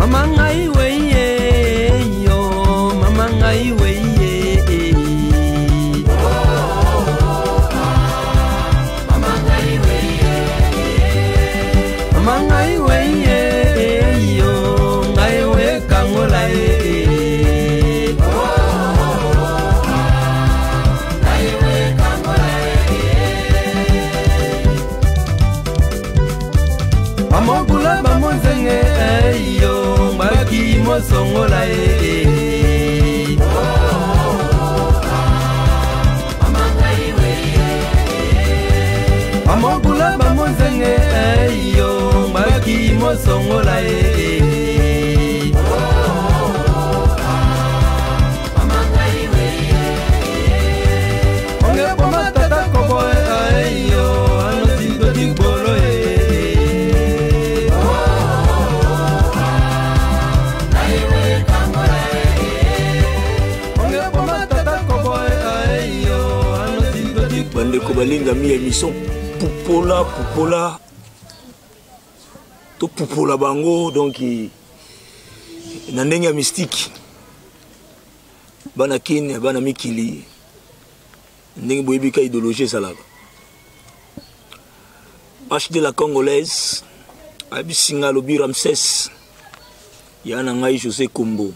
Mama ngai weye yo, mama ngai weye. Mama ngai weye yo, ngai we kangola e. Bamokula bamonzenge eyo baki mosongola e. Bamokula bamonzenge eyo baki mosongola e. Onge boma tata kobo eyo anotindo digbolo e. Onge boma tata kobo eyo anotindo digbolo. Bandeko balingami ya émission pupola pupola, topupola bango donc na ndenge ya mystique, bana Kin, bana mikili, ndenge boyebi ka idéologie ezalaka. HD la Congolaise ayebisi nga, alobi Ramsès ya na ngai José Kombo,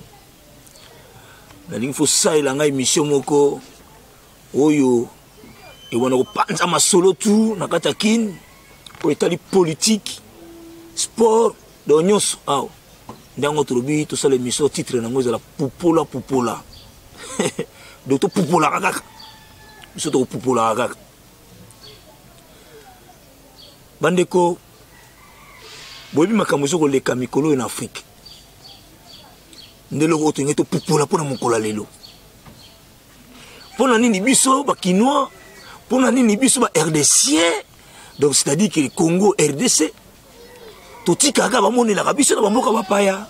nalingi fo salela ngai émission moko oyo ewana kopanza masolo tu na kati ya Kin oyo etali politique, sport, donc nyonso awa. Nde yango tolobi tosala émission, titre nango ezala pupola pupola. Donc topupolaka kaka, biso tokopupolaka kaka. Bandeko, boyebi makambo ezo koleka mikolo oyo na Afrique, nde eloko oyo tolingi topupola mpona mokolo ya lelo. Mpona nini biso bakinois, mpona nini biso ba RDCien, donc c'est-à-dire que Congo RDC totikaka bamonelaka biso na bamboka bapaya.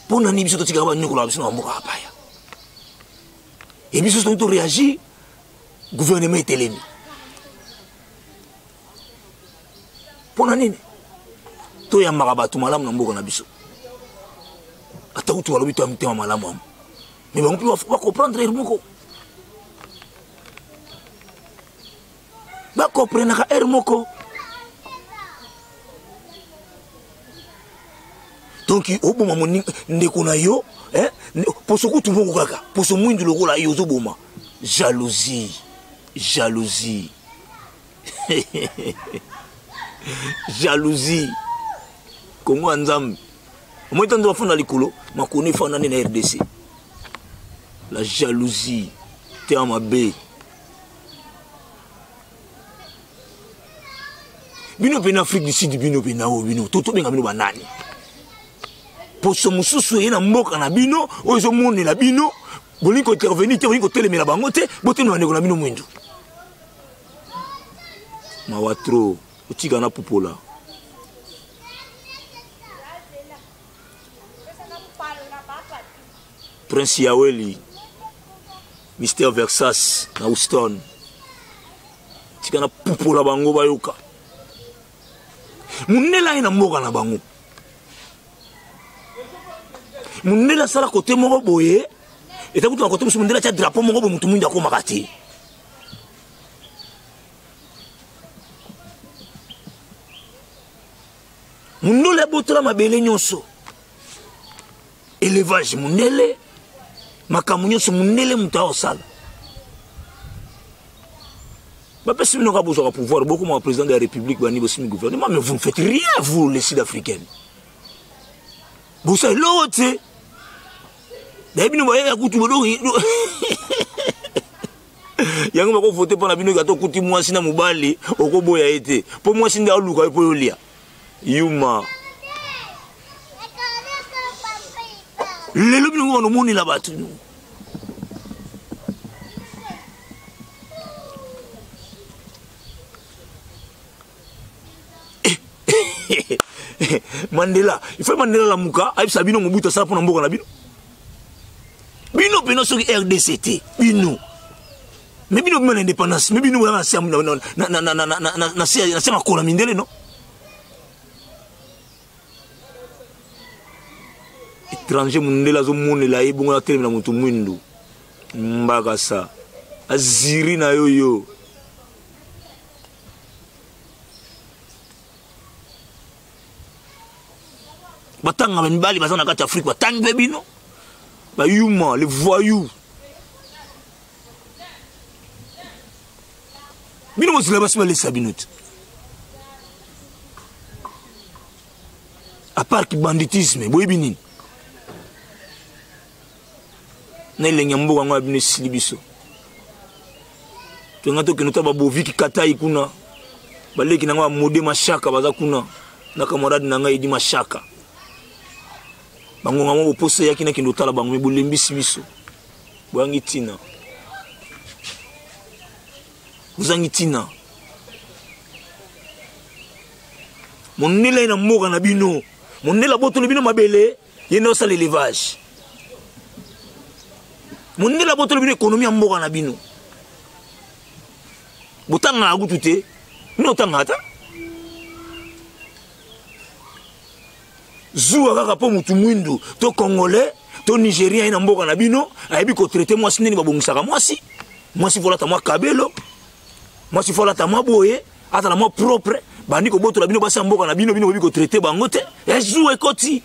Mpona nini biso totikaka banyokolaka biso na bamboka bapaya? E biso soki toréagir, gouvernement etelemi. Mpona nini toyambaka bato malamu na mboka na biso? Ata kutu balobi toya mitema malamu yango, mais bango mpe bacomprendre heure moko, bakomprenaka heure moko. Donc oboma ndeko na yo, eh? Poso kutu moko kaka, poso mwindu lokola yo, ozoboma. Jalousie, jalousie, jalousie. Kongo ya Nzambe, omoi ntango bafanda likolo, makoni efanda nde na RDC. La jalousie te ya mabe. Bino mpe na Afrique du Sud, bino mpe na oyo, bino tobenga bino banani? Poso mosusu eye na mboka na bino oyo ezomonela bino, bolingi kointervenir te, bolingi kotelemela bango te, botelemela bandeko na bino mwindu. Mawa trop, otika na pupola. Prince Yaweli, Mister Versas na Houston, tika na pupola bango bayoka. Mundele aye na mboka na bango, mundele asala kote moko boye, eza kutu na kote mosusu mundele atia drapeau moko boye, motu mwindu akomaka te. Mundele abotola mabele nyonso, élevage mundele, makambo nyonso mundele moto aosala. Bapesi bino kaka bozwaka pouvoir, bokoma président de la République, bani bosimi gouvernement, mais vous ne faites rien, vous les Sud-Africaines. Bosala eloko te. Nayebi bino bayaka kutu bodoki yango bakovote mpo na bino. Ata okuti mwasi na mobali, okoboya ye te, mpo mwasi nde aluka ye mpo yolia yuma. Lelo bino ngo banomonela bato. Mandela, il faut Mandela lamuka ayebisa bino Mobutu asala mpona mboka na bino. Bino mpena soki RDC te, bino me bino bima na indépendance, me bino boyaka na se makolo ya mindele. No. Étranger mundele azomonela ye bongo atelemela moto mwindu. Mbakasa. Aziri na yo yo. Batanga ba mibali baza na kati ya Afrique batangi mpe bino. Ba yuma, les voyous. Bino bozela basi balesa bino te. À part ki banditisme, boyebi nini? Na elengi ya mboka yango ya bino esili biso. Tonga tokende ta babovi kikatai kuna. Baleki na ngo ba mode mashaka baza kuna. Na camarade na ngai Edi Mashaka. Bangonga moko posa eyaki nakende otala bango me bolembisi biso. Boyangi ntina. Bozangi ntina. Mondele na mboka na bino. Mondele abotoli bino mabele, ye nde osala élevage. Mondele abotoli bino économie ya mboka na bino. Botangaka kutu te. Bino otangaka ta. Zuwa kaka mpo mutu mwindu to congolais to nigérien ye na mboka na bino ayebi kotraite mwasi ndeni babongisaka mwasi. Mwasi folata mwa kabelo, mwasi folata mwa boye, azala mwa propre, bandi kobotola bino basi ya mboka na bino, bino boyebi kotraite bango te. Zuwa ekoti.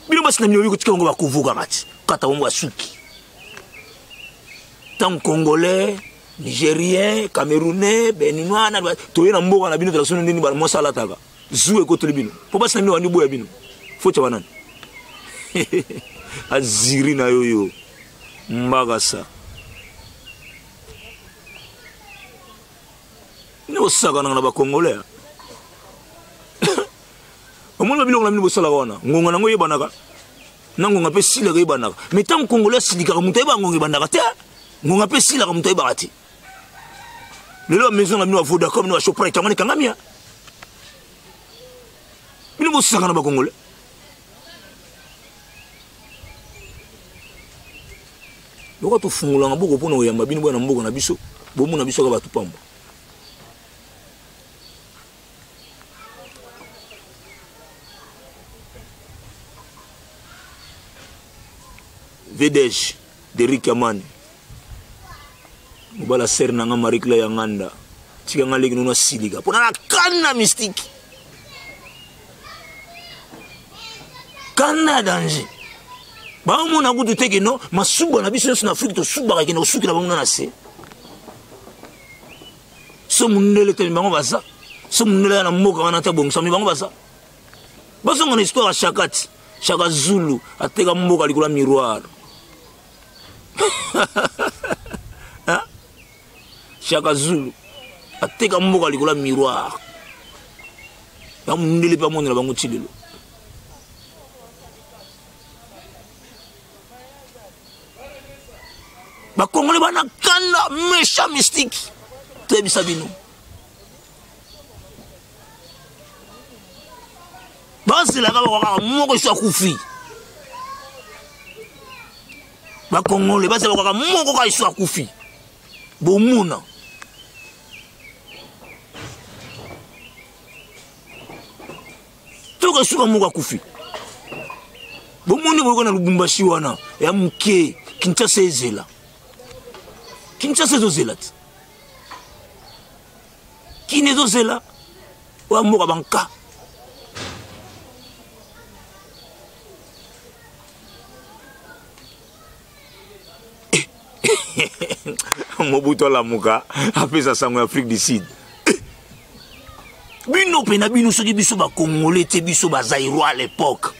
Bino basi na bino boyebi kotika bango bakovukaka ti, kata bango basuki. Tant congolais, nigérien, camerounais, béninois, na toye na mboka na bino tolakisi bino ndeni mwasi alataka. Zuwa ekotoli bino. Po basi na bino bandi boya bino. Fotya banani. Aziri na yo yo. Mbakasa. Bino bosakanaka na ba congolais. Omoni ba biloko na bino bosalaka wana. Ngonga nango eyebanaka. Na ngonga mpe esilaka eyebanaka. Mais ntango congolais asilikaka moto ayebaka ngonga ebandaka te. Ngonga mpe esilaka moto ayebaka te. Lelo ba maison na bino ba Vodacom na ba Shoprite yango ekangami ya. Bino bosaka na ba congolais. Lokola tofungolaka maboko mpona koyamba bino boya na mboka na biso, bomona biso kaka bato pamba. VDG Derrick Amani mobala sere na nga Marie Claire ya nganda tika nga leki nono asilika mpona na kanda mystique kanda ya danger baomona kutu te keno masuba na biso nyonso na afrike tosubaka kende kosukela bango na se so mundele te bango baza so mundele ya na mboka wana te abongisa mi bango baza bazonga na histoire ya shakati shaka zulu ateka mboka likolo ya miroir shaka zulu ateka mboka likolo ya miroir bamundele mpe amonela bango ti lelo bakongole bana kanda méchant mystique toyebisa bino bazelaka bakaka moko esi akufi bakongole bazela bakaka moko kaka esi akufi bomona toka suka moko akufi bomoni boyoka na lubumbashi wana ya moke kinshasa ezela kinshasa ezozela te kini ezozela oya mboka banka mobutu alamuka apesa sango ya afrique du sud bino mpe na bino soki biso bakongole te biso bazaïrois à l'époque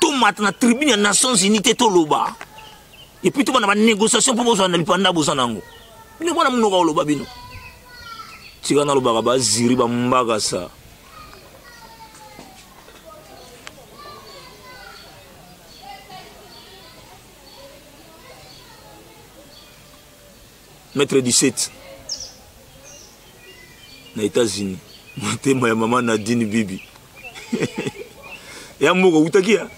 tomata na tribune ya nations unies te toloba epuis tobanda banégociation mpo bozala na lipanda boza na yango bino bwana monoko oloba bino tika nalobaka baziri bambakasa Maître 17 na États-Unis motema ya mama Nadine Bibi ya mboka outaki ya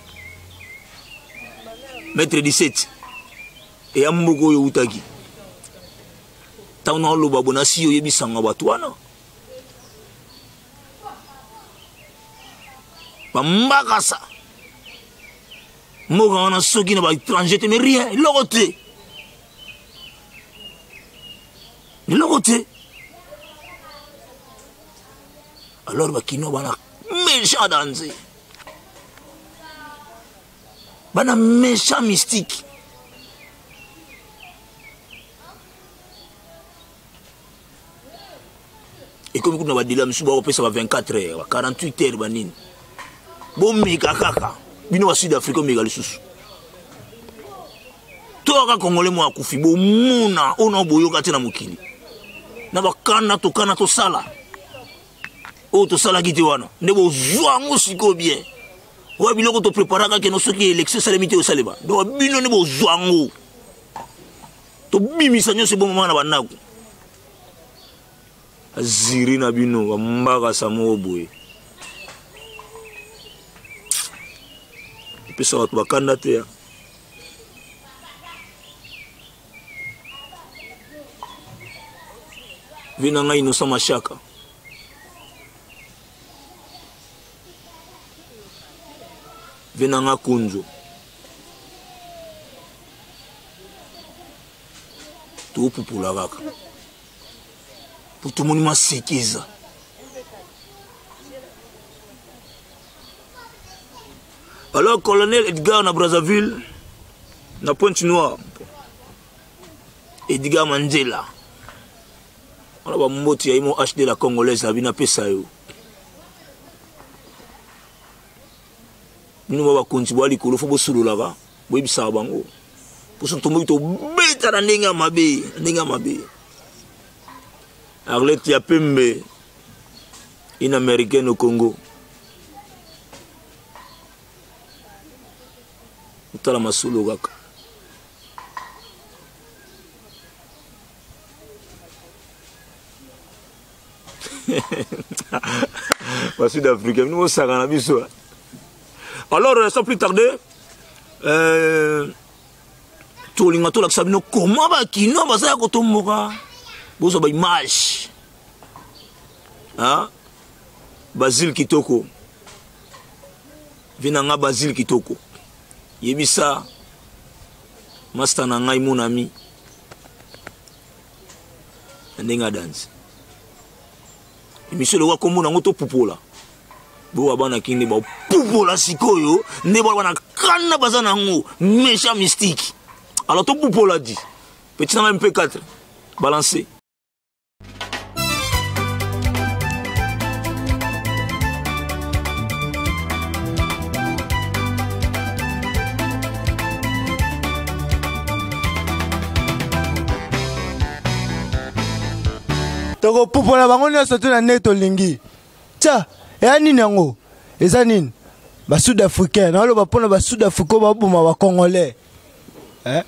Maître 17 eya mboka oyo outaki ntango naoloba bona si oyebisanga bato wana. Bambakasa mboka wana soki na baétranger te, mais rien, eloko te, eloko te. Alors bakinois bana méchant danze, bana méchant mystique. Ekomi kutu na badela mosusu bakopesa ba 24 heures, ba 48 heures, banini. Bomeka kaka bino ba Sud Afrique, omeka lisusu to kaka Congolais moko akufi, bomona oyo na boyoka te na mokili na bakanda tokana tosala oyo tosalaki te wana nde bozwa yango sikoyo bien. Oyo biloko topreparaka keno soki élection esalemi te osalema, donc bino nde bozwa yango. Tobimisa nyonso ebomama na bandako aziri na bino bambakasa moko boye, epesa bato bakanda te ya vi na ngai Innocent Mashaka. Ve na nga konzo topupula kaka po tomoni maseki eza. Alors colonel Edgar na Brazzaville, na Pointe Noire, Edgar Mandela wana, bamboti ya imo HD la congolaise na bino apesa yo. Bino ba bakonzi bwa likolo, fo bosololaka, boyebisaka bango poso tomboki, tobeta na ndenge ya mabe, na ndenge ya mabe. Arlette ya pembe, une Américaine au Congo, otala masolo kaka. Basud africain, bino bosaka na biso. Alors, sans plus tarder, tolinga tolakisa bino koma bakino baza ya kotomboka. Bozwa baimage. Basile Kitoko, vi na nga Basile Kitoko, yebisa master na ngai, mon ami, na ndenge adanse émission lokola kombo nango topupola. Bowa bana kinde bapupola sikoyo nde bana kanda baza nango méchant mystique. Alors topupola di petit nanga MP4 balancé. Tokopupola bango nyonso tu na ndenge tolingi. Tia eya nini yango, eza nini? Basud africain, naoloba mpona basud africain baboma bacongolais, eh?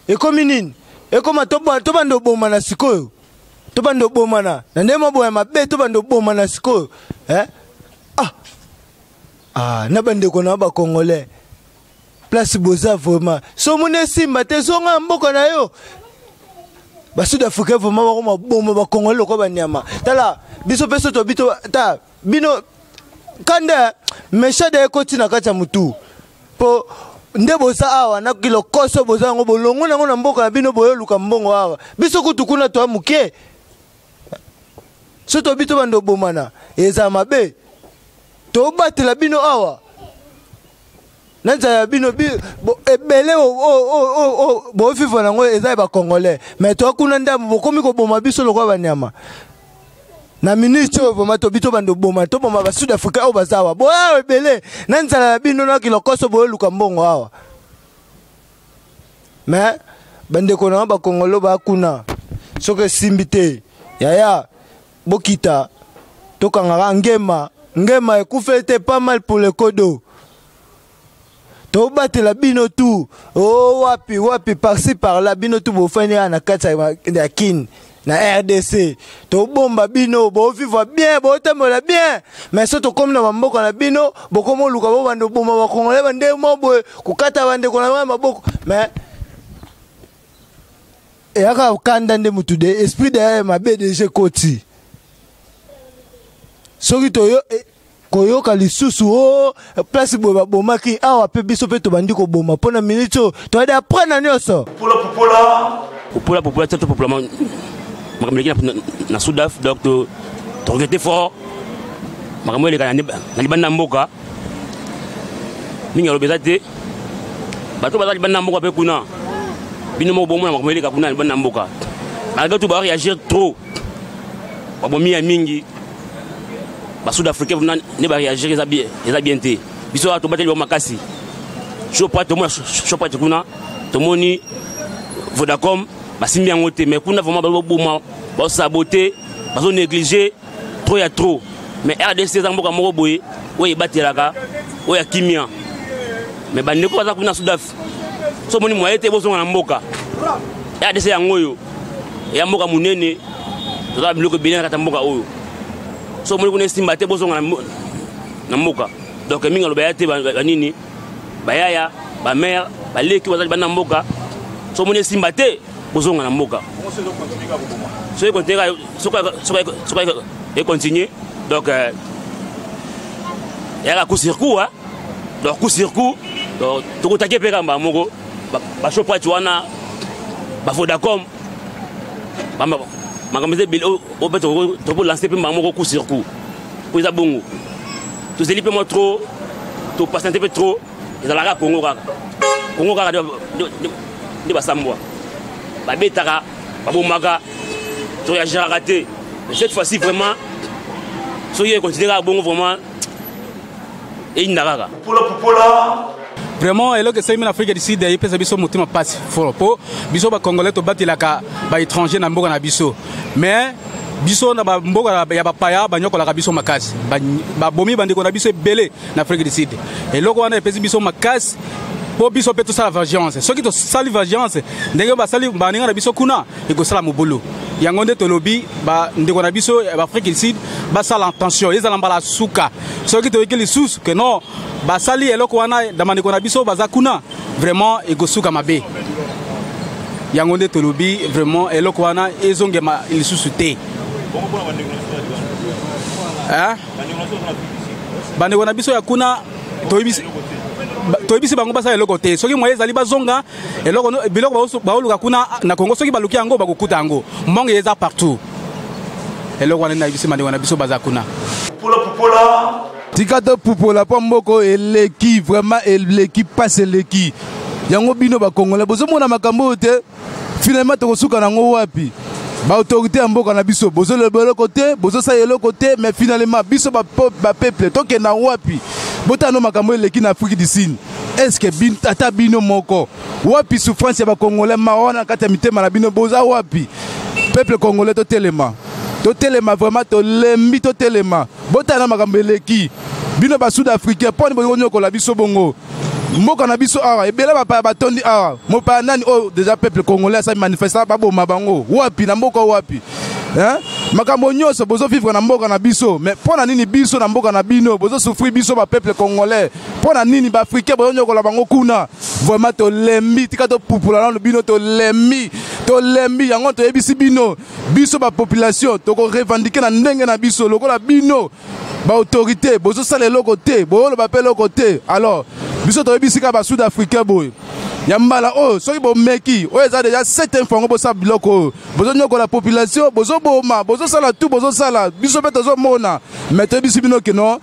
Ekomi nini? Ekoma tobanda obomana sikoyo, tobanda obomana na ndenge maboya mabe, tobanda obomana sikoyo, eh? Ah. Ah, na bandeko na bacongolais place boza vraiment, so omoni esimba te, zonga ya mboka na yo. Basud africain vraiment bakoma boma bacongolais lokola banyama. Tala biso mpe so tobi ta bino kanda meshade ekoti na kati ya mutu, mpo nde boza awa na kilokoso, boza yango bolongo nango na mboka na bino, boyoluka mbongo awa. Biso kutu kuna toya moke, so tobi tobanda obomana, eza mabe. Tobatela bino awa na nzala ya bino ebele bovivre nango eza ya bacongolais, mais toya kuna ndambo bokomi koboma biso lokola banyama. Na minute oyo vraiment tobi tobanda oboma, toboma basud africain oyo baza awa, boya ebele na nzala ya bino na kilokoso, boyoluka mbongo awa. Mais bandeko na bakongolo baya kuna, soki esimbi te yaya, bokita tokangaka ngema ngema ekufa ete pas mal pour le kodo. Tobatela bino tu o wapi wapi, par-ci par-là, bino tu bofani kaka na kati ya Kine na RDC, tobomba bino, bovivre bien, botambola bien. Mais so tokomi na bamboka na bino, bokomi oluka bobanda oboma bakongolais bande mo boye, kokata bandeko na bango maboko. Mais eyaka kanda nde mutu de esprit de mabe deja ekoti. Soki toyo. Tokoyoka lisusu o oh, place boye babomaki awa mpe biso mpe tobandi koboma mpo na minute oyo toyade apres na nyonso. Popola popola popola popola to popola makambo eleki na Sudaf, donc to regrette fort makambo eleka na libanda mboka mingi. Aloba eza te, bato baza libanda mboka mpe kuna bino moko bomona makambo eleka kuna na libanda mboka. Malgré tout baréagir trop, babomi ya mingi basud africain nde baréagir, eza bien te. Biso awa tobateli bango makasi. Shoprite, tomona Shoprite kuna, tomoni Vodacom, basimbi yango te. Mais kuna vraiment bazoboma, bazosabote, bazonéglige trop ya trop. Mais RDC eza mboka moko boye oyo ebatelaka, oyo ya kimia. Mais bandeko baza kuna Sudaf, so omoni moye te, bozonga na mboka. RDC yango oyo eya mboka monene, toza biloko ebele na kati ya mboka oyo. So omoni kuna esimba te, bozonga na mboka. Donc mingi aloba ya te, banini, bayaya, bamare, baleki baza libanda mboka, so omoni esimba te, bozonga na mboka. Soki econtinue, donc eyaka coup sur coup, donc coup sur coup. Donc tokotaki mpe kamba moko baShoprite wana, baVodacom, makambo eza ebele oyo mpe tokolancer mpe mbala moko coup sur coup, po eza bongo. Tozeli mpe mwa trop, topatiente mpe trop. Ezalaka Kongo kaka, Kongo kaka nde basambwa, babetaka, babomaka, toréagiraka te. Mais cette fois-ci vraiment, soki econtinue kaka bongo, vraiment eyinda kaka. Popola popola. Vraiment, eloko esalemi na Afrique du Sud epesa biso motema mpasi fort, mpo biso bacongolais tobatelaka baétranger na mboka na biso. Mais biso na bamboka ya bapaya banyokolaka biso makasi, babomi bandeko na biso ebele na Afrique du Sud. Eloko wana epesi biso makasi mpo biso mpe tosala vengeance. Soki tosali vengeance ndenge basali baninga na biso kuna, ekosala mobulu. Yango nde tolobi bandeko na biso ya baAfrique du Sud basala attention, ezala mbala suka. Soki toyoki lisusu ke non, basali eloko wana na bandeko na biso baza kuna, vraiment ekosuka mabe. Yango nde tolobi vraiment eloko wana ezongema lisusu te. Bandeko na biso ya kuna, toyebisi bango basala eloko te. Soki moye ezali, bazonga. Eloko biloko baoluka kuna na Kongo, soki baluki yango, bakokuta yango. Mbongo eza partout. Eloko wana nayebisi bandeko na biso baza kuna. Popola popola. Tika topupola mpo mboka eleki vraiment, eleki mpasi, eleki yango. Bino bacongolais bozomona makambo oyo te, finalement tokosuka nango wapi? Baautorité ya mboka na biso bozoloba eloko te, bozosala eloko te, mais finalement biso bapeuple tokenda wapi? Botala no makambo eleki na Afrique du Sud. Est-ce ata bino moko wapi? Souffrance ya bacongolais, mawa wana na kati ya mitema na bino, boza wapi? Peuple congolais, totelema, totelema vraiment, tolembi, totelema. Botala na makambo eleki. Bino basud africain, mpo nini bolingo nyokola biso bongo? Mboka na biso awa ebele, bapaya batondi awa. Mopaya nani oyo déjà peuple congolais asali manifesta baboma bango? Wapi na mboka wapi? Makambo nyonso bozovivre na mboka na biso, mais mpo na nini biso na mboka na bino bozosouffrir? Biso bapeuple congolais, mpo na nini baafricain bozonyokola bango kuna? Vraiment tolembi, tika topupula nano bino. Tolembi, tolembi. Yango toyebisi bino, biso bapopulation tokorevendiquer na ndenge na biso. Lokola bino baautorité bozosala eloko te, boyoloba mpe eloko te, alors biso toyebisi kaka basud africain boye: ya mbala oyo, soki bomeki oyo, eza déjà septième fois yango bosala biloko oyo. Bozonyokola population, bozoboma, bozosala tout, bozosala, biso mpe tozomona. Mais toyebisi bino ke non,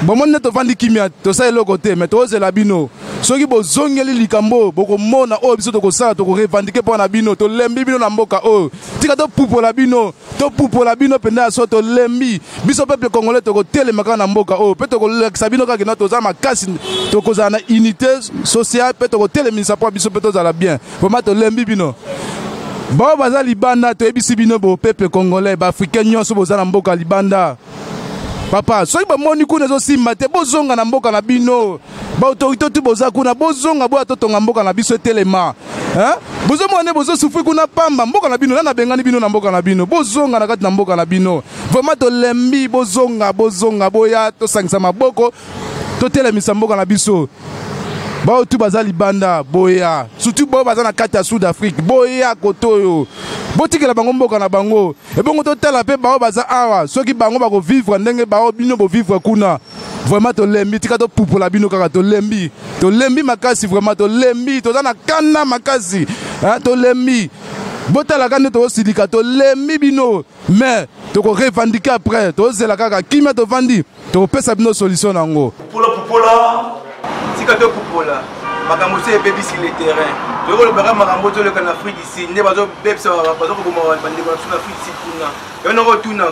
bomoni nde tovandi kimia, tosala eloko te, mais tozela bino. Soki bozongeli likambo oyo, bokomona oyo biso tokosala, tokorevendiquer mpo na bino. Tolembi bino na mboka oyo. Tika topupola bino, topupola bino mpenza ya so. Tolembi. Biso peuple congolais tokotelema kaka na mboka oyo, mpe tokolakisa bino kaka kena toza makasi. Tokozala na unité sociale mpe tokotelemisa mpo biso mpe tozala bien. Vraiment tolembi bino. Bao baza libanda, toyebisi bino bo peuple congolais, baafricain nyonso boza na mboka libanda, papa, soki bomoni kuna ezosimba te, bozonga na mboka na bino. Baautorité tu boza kuna, bozonga, boya totonga mboka na biso etelema. Bozomona nde bozosouffrir kuna pamba. Mboka na bino, nani abengani bino na mboka na bino? Bozonga na kati na mboka na bino. Vraiment tolembi, bozonga, bozonga, boya tosangisa maboko, totelemisa mboka na biso. Baoyo tu baza libanda boya, surtout baoyo baza na kati ya Sud Afrique boya kote oyo, botikela bango mboka na bango. Ebongo totala mpe baoyo baza awa, soki bango bakovivre ndenge baoyo bino bovivre kuna. Vraiment tolembi, tika topupola bino kaka, tolembi, tolembi makasi, vraiment tolembi, toza na kanda makasi, tolembi. Botalaka nde tozosilika, tolembi bino, mais tokorevendike après, tozela kaka kimia, tovandi, tokopesa bino solution na yango. Pupola pupola, tika topupola makambo so ebebisi le terrain. Tokolobaka makambo toleka na Afrique ici nde bazobebisa, bazokoboma bandeko na biso na Afrique ici kuna. Yo noko tuna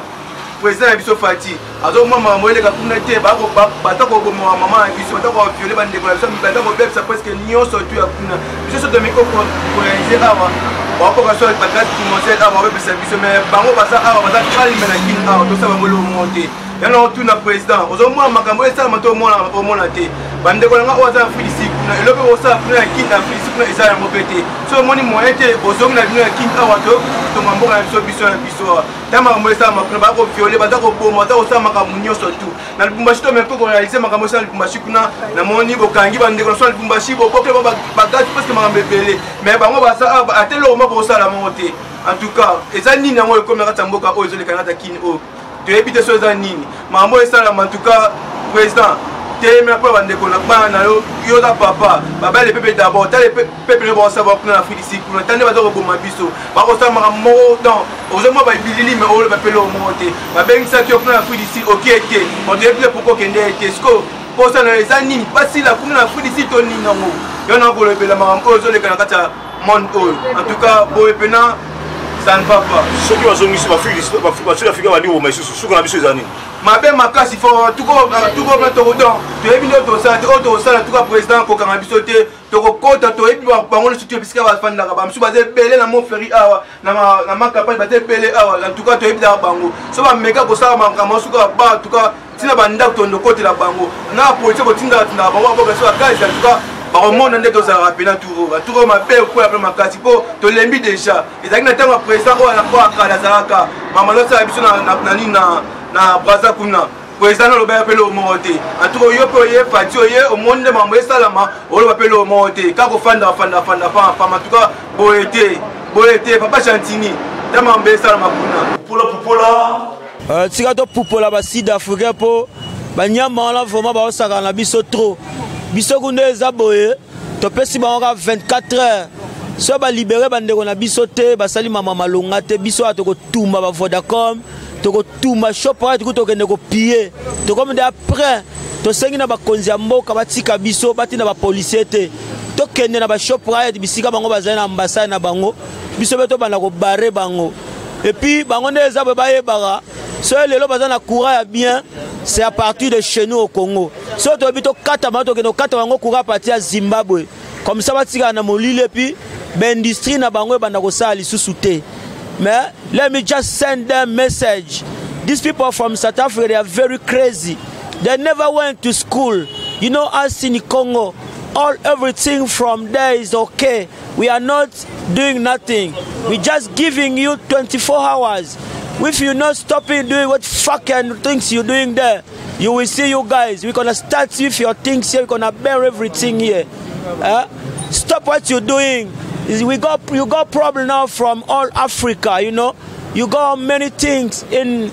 président na biso Fati, azomona makambo eleka kuna te? Baza koboma mama na biso, baza koviole bandeko na biso, baza kobebisa presque nyonso tu ya kuna. Biso so tomeki koréaliser awa, bakoka so bagaz commencel awa babebisa biso, mais bango baza awa, baza calme na Kini awa, tosala bango eloko moko te. Yana otuna président, ozomona makambo esalama te? Omona te bandeko na nga oyo aza na Afrique ici kuna, eloko osala kuna ya Kini, Afrique ici kuna eza yango mpe te. So omoni moyen te, bozongi na bino ya Kini awa, totonga mboka na biso, biso na biso awa. Ta makambo esalama kuna, baza koviole, baza koboma, baza kosala makambo nyonso tu na Lubumbashi. To mpe koréaliser makambo esala na Lubumbashi kuna, namoni bokangi bandeko na biso na Lubumbashi, bobokele bagaz, presque makambo ebele, mais bango baza ate eloko moko kosala moko te. En tout cas, eza nini yango ekomi na kati ya mboka oyo, ezoleka na kati ya Kini oyo? Toyebi te so eza nini makambo oyo esalama. En tout cas, président, telemela mpo ya bandeko na bana na yo. Yo oza papa, babale pepe d'abord, tala pepe no bakosala kuna na Afrique ici kuna, ta nde baza koboma biso, bakosala makambo moko. Donc ozomona babilili, mais oloba mpe eloko moko te. Babengisaki yo kuna na Afrique ici, okie te, bato yebi te pourquoi okende te. Sikoyo posa na yo eza nini? Basila kuna na Afrique ici to nini yango? Yo na kolobela makambo oyo ezoleka na kati ya monde oyo. En tout cas, boye mpena ça ne va pas. Soki bazongisi basud Afrika, bandi koboma lisusu, suka na biso eza nini? Mabe makasi fo tuko tokodon, toyebi nde tosala te oyo tokosala. Tuka président kokanga biso te, tokokota, toyebi bango nyonso te bisika bafandaka. Bamosusu baza ebele na Montfleury awa, na Makapagne, baza ebele awa. En tout cas, toyebi kaka bango. So bameka kosala makambo suka ba, en tout cas ntina bandako tondo kotela bango na polisi, kotindaka tindaka bango, baboka so bakazi. En tout cas, bakomona nde tozalaka pena turo baturo mabe okoya mpe makasi, mpo tolembi déjà. Ezalaki na ntango ya président oyo akala, azalaka mama azosala biso na nini na Braza kuna, président aloba mpe eloko moko te. Antuka yo mpe oye Fati, oye omoni nde makambo esalama, oloba mpe eloko moko te, kaka ofanda fanda fanda pama. Antuka boye te, boye te, papa Gentini, ta makambo esalama kuna. Pupola pupola. Tika topupola basud africain, mpo banyama wana vraiment baosakana na biso trop. Biso kuna eza boye, topesi bango kaka 24 heures. So balibérer bandeko na biso te, basali mama malonga te. Biso awa tokotumba bavodacom, tokotumba Shoprite, ku tokende kopiller. Tokomi nde après, tosengi na bakonzi ya mboka batika biso, batinda bapolicier te, tokende na baShoprite bisika bango bazali na ambassade na bango, biso mpe tobanda kobarrer bango. Et puis bango nde eza boye, bayebaka soki lelo baza na courant ya bien, c'est à partir de chez nous au Congo. Soki toyebi tokata bango, tokende kokata bango courant à partir ya Zimbabwe, comme ça batikala na molili, et puis baindustrie na bango ebanda kosala lisusu te. Mais let me just send them message: these people from South Africa, they are very crazy. They never went to school. You know us in Congo, all everything from there is okay. We are not doing nothing. We just giving you 24 hours. If you're not stopping doing what fucking things you're doing there, you will see, you guys. We're gonna start with your things here. We're gonna bear everything here. Stop what you're doing. We got you got problem now from all Africa. You got many things in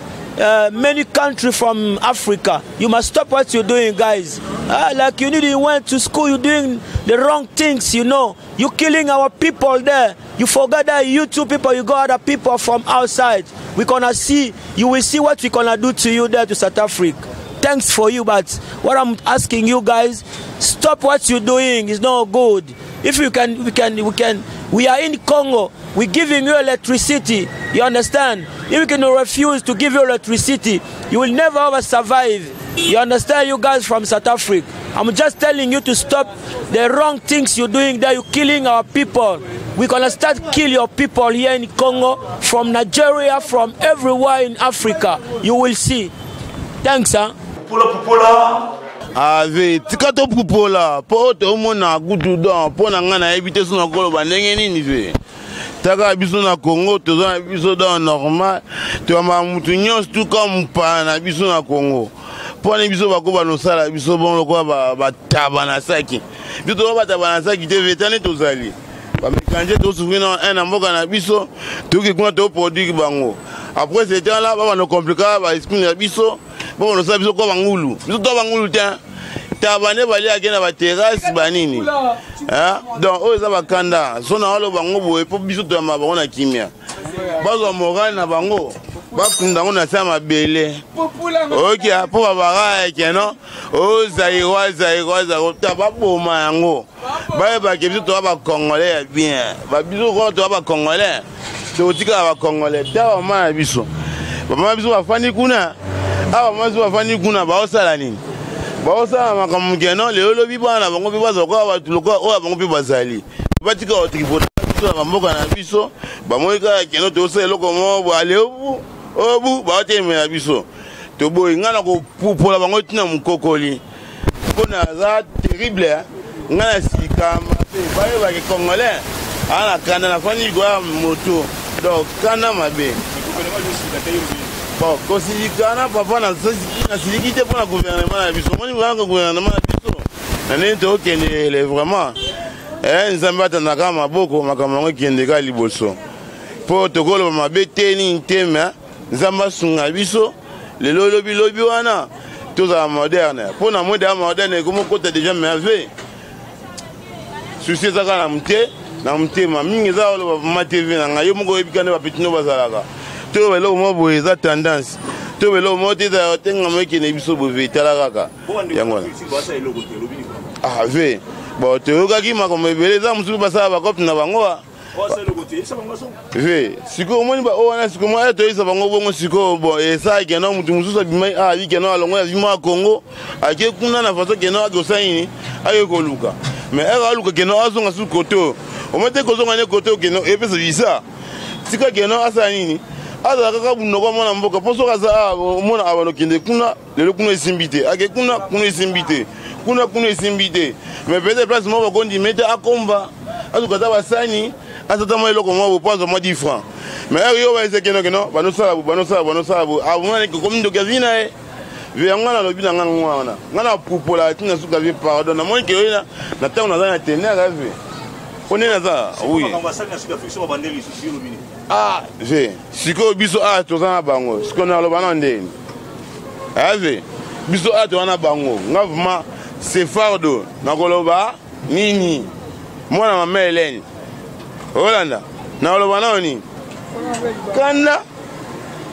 many countries from Africa. You must stop what you're doing, guys. Like you need you went to school, you're doing the wrong things. You're killing our people there. You forget that you two people, you got other people from outside. We're gonna see, you will see what we're gonna do to you there to South Africa. Thanks for you, but what I'm asking you guys, stop what you're doing. It's not good. If you can, we can, we can, we are in Congo. We're giving you electricity. You understand? If we can refuse to give you electricity, you will never ever survive. You understand, you guys from South Africa? I'm just telling you to stop the wrong things you're doing there. You're killing our people. We're gonna start kill your people here in Congo, from Nigeria, from everywhere in Africa. You will see. Thanks, huh? Pupola pupola. Ave, tika topupola mpo tomona kutu don. Mpo na ngai, nayebi te so nakoloba ndenge nini. Ve taka biso na Congo, toza na biso don normal, toyambaka mutu nyonso tuka mopaya na biso na Congo. Mpo na biso bakoba nosala biso bon lokola bataba na saki. Biso tozobata banasaki te vetane tozali bamécanicien tosouffrir na un na mboka na biso toki kuna toproduire bango après ce temps là babanda komplika baesprit na biso babanda osala biso kwa bangulu biso to bangulu te taba nde baliaki na baterrasse banini donc oyo eza bakanda so na oloba bango boye mpo biso toyamba bango na kimia bazwa morale na bango bakunda yango na se ya mabele oki mpo babaka ekeno o zaïrois zaïrois zaïrois ta baboma yango bayebake biso toza bacongolais ya bien babiso kona toza bacongolais tokotikala bacongolais ta bamama na biso bamama biso bafandi kuna awa bamama biso bafandi kuna baosala nini baosala makambo keno lelo lobi bana na bango mpe bazala lokola bato lokola oyo bango mpe bazali batika kotripota biso na bamboka na biso bamoni kaka keno tosala eloko moko boye ale obu obu baotelemela biso toboyi ngai na kopupola bango ntina mokokoli mpo naza terrible ngai na sika mabe bayebake congolais aa na kanda nafandi likolo ya moto donc kanda mabe bon kosilika na papa nasiliki te mpo na gouvernement na biso omoni kaka gouvernement na biso na ndenge tokendele vraiment eh, nzambe atandaka maboko makambo yango ekende kaka liboso mpo tokoloba mabe te nini te me nzambe asunga biso lelo lobi lobi wana tozala moderne mpo na moi deya moderne ekomi okota deja merveille susi eza kaka na mote na motema mingi eza oloba vraimen tv na ngai yo moko oyebi kande bapetino bazalaka toyoba eloko moko boye eza tendance toyoba eloko moko te ezalaka te ngamo ekende biso boye tala kaka yango wana ah ve bon toyokaki makambo ebele eza mosusu basala bakope na bango ve sikoyo omoni baoyo wana sikoyo mwa toyebisa bango bongo sikoyo bon esalaki keno motu mosusu abimai ah, abi keno alongo ya vima ya congo ake kuna na faso keno ake kosala nini ake koluka mais ere aluka keno azonga susu kote oyo omoni te kozonga ne kote oyo keno epesa visa tika keno asala nini azala kaka bunoko mwana mboka mpo soki aza ah, omona abanda okende kuna lelo kuna esimbi te ake kuna kuna esimbi te kuna kuna esimbi te mais peut-être place moko bakondima ete akomba azuka ata basani asata mwa eloko mwa bo po azwa mwa 10 francs mais ere yo bayese keno keno banosala bo banosala banosala bo abomona komi ndoki azwi na ye ve yango nga nalobi na nga ngo wana nga na pupola ntina suka vie pardon namoni ke oye na ntango naza na tenere ve mpo nde naza oui ah ve sikoyo biso awa toza na bango sikoyo naloba na ndeni ave biso awa toza na bango nga vraiment sefardo nakoloba nini mwana mama helene olanda nakoloba nao nini kanda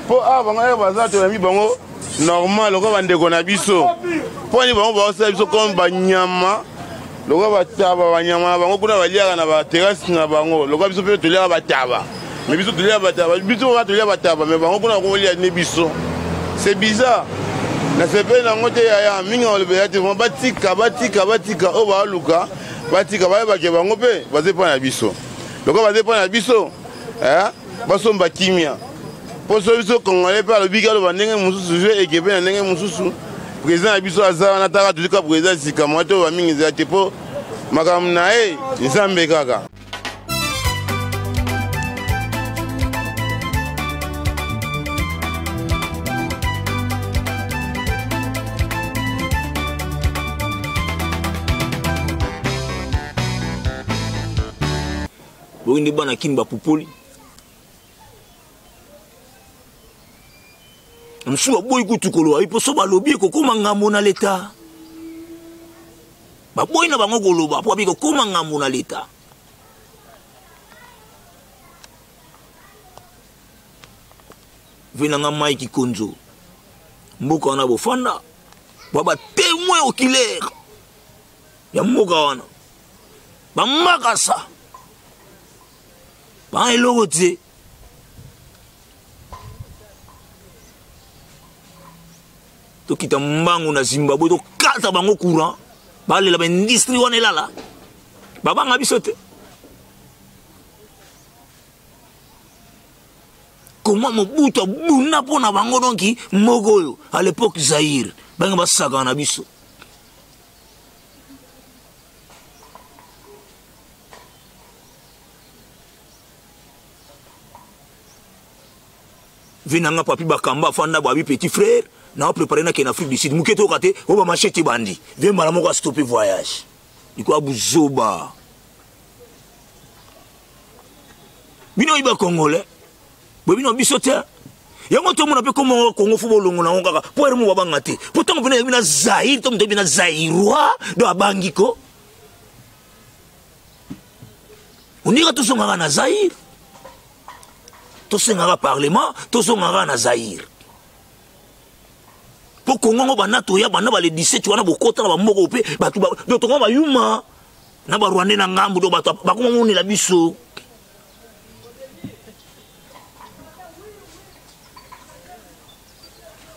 mpo awa bango ere baza toyambi bango normal lokola bandeko na biso mpo nini bango baosala biso comme banyama lokola bataba banyama na bango kuna baliaka na baterase na bango lokola biso mpe toliaka bataba me biso tolia bataba biso ba tolia bataba me bango kuna bakolia nde biso c'est bizarre nasepeli nango te yaya mingi balobela te vraimen batika batika batika oyo baluka batika bayebake bango mpe baza epai na biso lokola baza epai na biso eh, basomba kimia mpo so biso congolais mpe alobiki aloba ndenge mosusu je eke mpe na ndenge mosusu président na biso aza wana taka tozwi ka président sika mwa to bamingi ezala te mpo makambo na ye nzambe kaka Boyi nde bana kin bapupoli na mosusu baboyi kutu koloba mpo so balobi ekokoma ngambo na leta baboyi na bango koloba mpo babi kokoma ngambo na leta ve na nga mike konzo mboka wana bofanda bwa batemoin oculaire ya mboka wana bamakasa baa eloko te tokita mbangu na zimbabwe tokata bango courant balela baindustrie wana elala babanga biso te koma mobutu abunda mpo na bango donki moko oyo à l'époque zaire bange basakana na biso vie na nga papi bakamba afanda babi petit frère na prépare nakende afrique du sud moke toyoka te oyo bamachete ebandi vie mbala moko astope voyage. Likolo ya buzoba. Bino oyiba congolais. Boyebi na biso te. Yango tomona mpe kombo Congo fo bolongola yango kaka mpo ere mo babanga te. Mpo ntango mpena yebi na Zaïre to moto yebi na Zaïrois do abangi ko. Ondika tozongaka na Zaïre. Tosengaka parlement, tozongaka na Zaïre. Mpo Congo yango banda toya banda ba le 17 wana bokota na bamoko mpe bato donc tokoma bayuma na ba Rwandais na ngambo donc bato bakoma monela biso.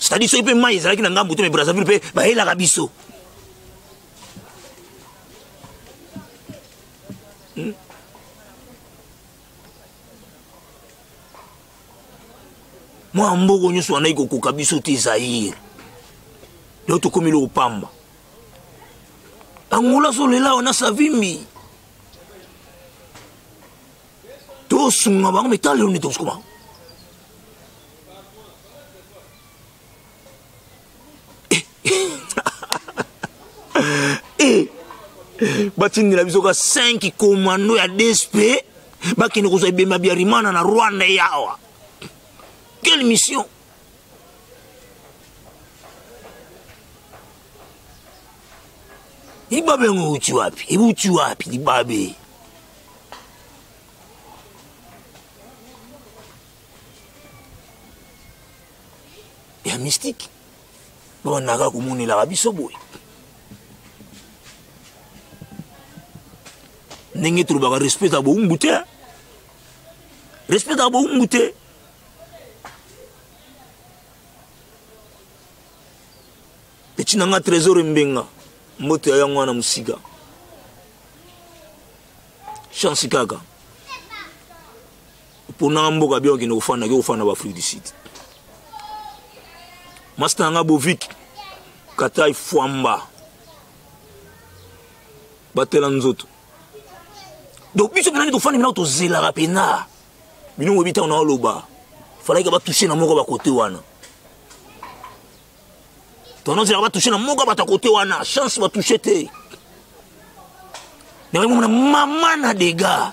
C'est-à-dire soki mpe mai ezalaki na ngambo te mais Brazzaville mpe bayelaka biso. Mwa mboko nyonso wana ekokoka biso te Zaïre. Donc tokomi loko pamba. Angola azolela wana Savimbi. Tosunga bango mais tala lelo nde tokoma. Eh, batindela biso ka 5 commando ya DSP bakende kozwa ebemba Biarimana na Rwanda yawa. Quelle mission? Libabe yango euti wapi? Euti wapi libabe? Ya mystique. Babandaka komonelaka biso boye. Ndenge tolobaka respect ya bowumbu te. Respect ya bowumbu te. Petit na nga Trésor Mbenga, mbote ya yango wana mosika. Chance kaka. Pona mboka bien okende kofanda, ke kofanda ba Afrique du Sud. Master na nga Bovik, Katai Fwamba. Batela nzoto. Donc biso pena tofandi pena tozelaka pena. Bino boyebi ntango naoloba. Falaki ba toucher na moko ba côté wana. Tonozelaka ba toucher na moko ba côté wana, chance ba toucher te. Ndenge mona mama na dégâts.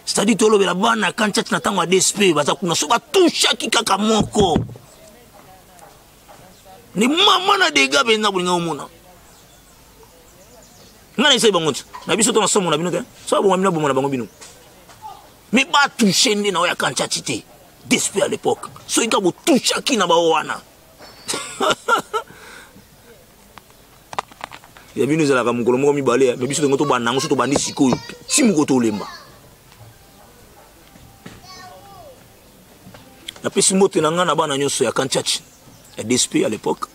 C'est-à-dire tolobela bana kantiati na ntango ya DSP baza kuna so batouchaki kaka moko. Ni mama na dégâts mpenza bolinga omona. Nga na esali bango nti na biso to na somo na bino te. So aboma bino aboma na bango bino. Mais ba toucher nde na oyo ya kantiati te. DSP à l'époque. Soki kaka botouchaki na bao wana. Ya bino ezalaka mokolo moko mibale, mais biso tongo tobanda yango so tobandi sikoyo. Ti moko tolemba. Napesi mbote na nga na bana nyonso ya Kantiachi ya DSP à l'époque.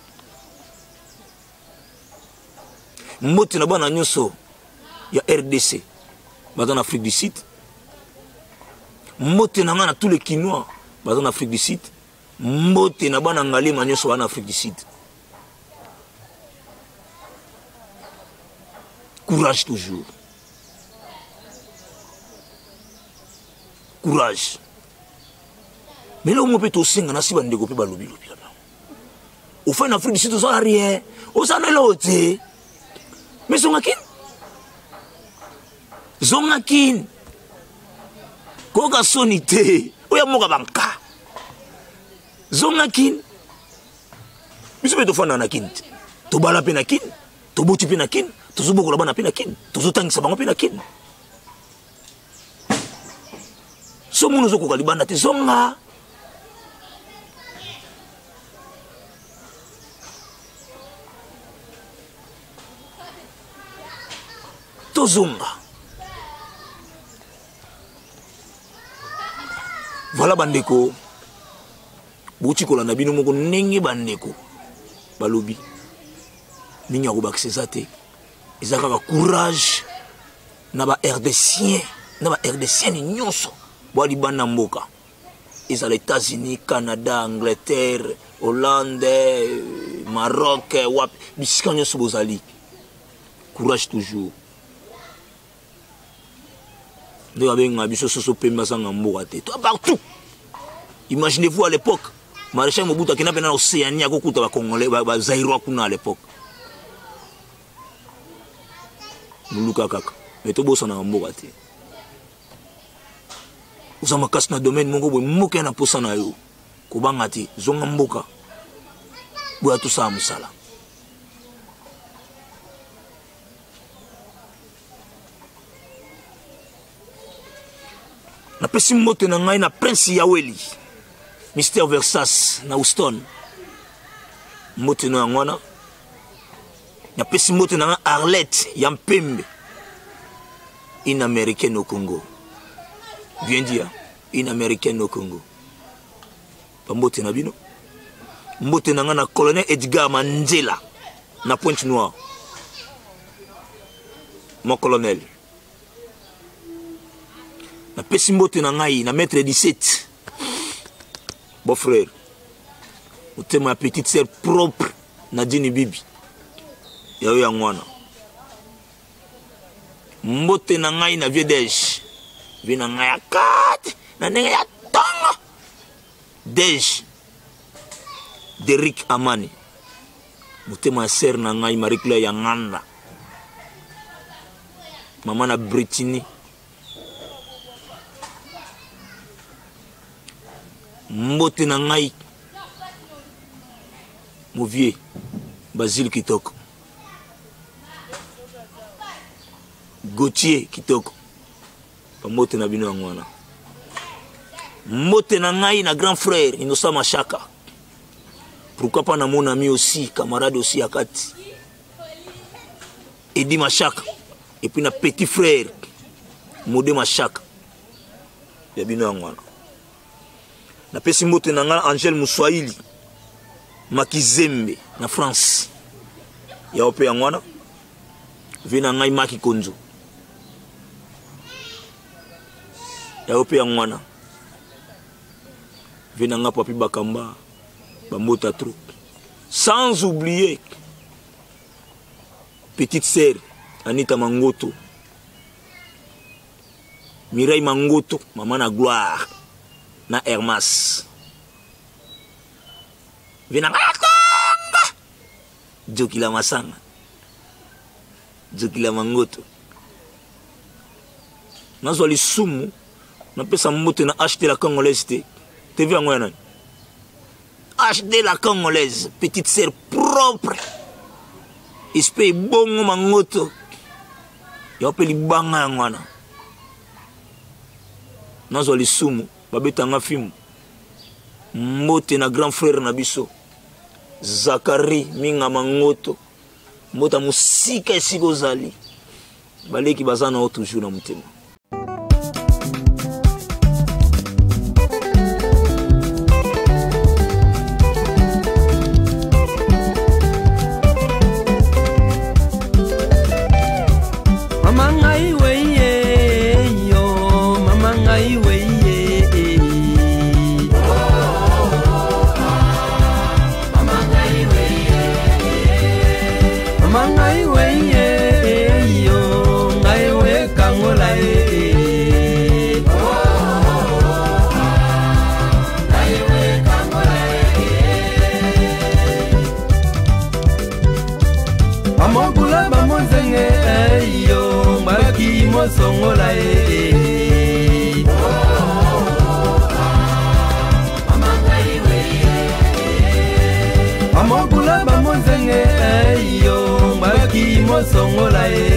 Mbote na bana nyonso ya RDC baza na Afrique du Sud. Mbote na nga na tous les Kinois baza na Afrique du Sud. Mbote na bana Ngalema nyonso baza na Afrique du Sud. Courage toujours. Courage. Mais là, on peut tosenga na si bandeko pe balobi lobi là. Au fait, en Afrique du Sud, oza rien. Oza na eloko te. Mais zonga kin. Zonga kin. Koka soni te. Oya moka banka. Zonga kin. Biso pe tofanda na kin te. Tobala pe na kin. Toboti pe na kin. Tozobokola bana pe na kin. Tozotangisa bango pe na kin. So mona ozokoka libanda te, zonga. Tozonga. Voilà bandeko, bouti kolanda bino moko ndenge bandeko balobi. Mingi ya kobakisa eza te. Eza kaka courage na ba RDCien, na ba RDCienne nyonso bwa libanda mboka. Ezala États-Unis, Canada, Angleterre, Hollande, Maroc, wapi, bisika nyonso bozali. Courage toujours. Nde babenga biso soso pembe azanga mboka te. Toi partout. Imaginez-vous à l'époque, Maréchal Mobutu akenda pena na Océanie akokuta ba Congolais, ba Zaïrois kuna à l'époque. Moluka kaka mais tobosanaka mboka te. Oza makasi na domaine moko boye, mboka ya na posa na yo, kobanga te, zonga mboka boya tosala mosala. Napesi mbote na ngai na Prince Yaweli, Mister Versas na Houston, mbote no yango wana. Napesi mbote na ngai Arlette ya Mpembe, une américaine au Congo, bien dit, hein? Une américaine au Congo, bambote na bino. Mbote na ngai na colonel Edgar Mandela na Pointe Noire, mon colonel. Napesi mbote na ngai na maître 17, beau frère, motema ya petite sœur propre Nadine Bibi, yayo yango wana. Mbote na ngai na vieux Dej, vieux na ngai ya kati na ndenge ya tongo, Dej Derrick Amani, motema ya sœur na ngai Marie Claire ya Nganda, mama na Britini. Mbote na ngai mon vieux Basile Kitoko, Gauthier Kitoko, bambote na bino yango wana. Mbote na ngai na grand frère Innocent Mashaka, pourquoi pas na mon ami aussi, camarade aussi ya kati Edi Mashaka, et puis na petit frère Modé Mashaka, ya bino yango wana. Napesi mbote na ngai Angèle Muswahili Makizembe na France, yao mpe yango wana. Vie na ngai Maki Konzo, yao mpe yango wana. Vie na ngai Papi Bakamba, bambota trop, sans oublier petite sœur Anita Mangoto, Mireille Mangoto, maman na gloire na Hermas. Vie na ngai tonga Jokila Masanga, Jokila Mangoto. Nazwa lisumu, napesa mbote na HT la Congolaise te. TV yango ya nani? HD la Congolaise, petite sœur propre. Esprit bongo Mangoto. Ya pe libanga yango wana. Nazwa lisumu, babetanga fimbu. Mbote na grand frère na biso Zakari Minga Mangoto, mbota mosika esika ozali, baleki baza na yo toujours na motema. Mama ngai weye yo, mama ngai weye. Mama ngai weye, mama ngai weye yo, ngai we kangola e. Ngai we kangola e. Bamokula bamonzenge eyo, baki mosongola e. Bamokula bamonzenge eyo, baki mosongola e.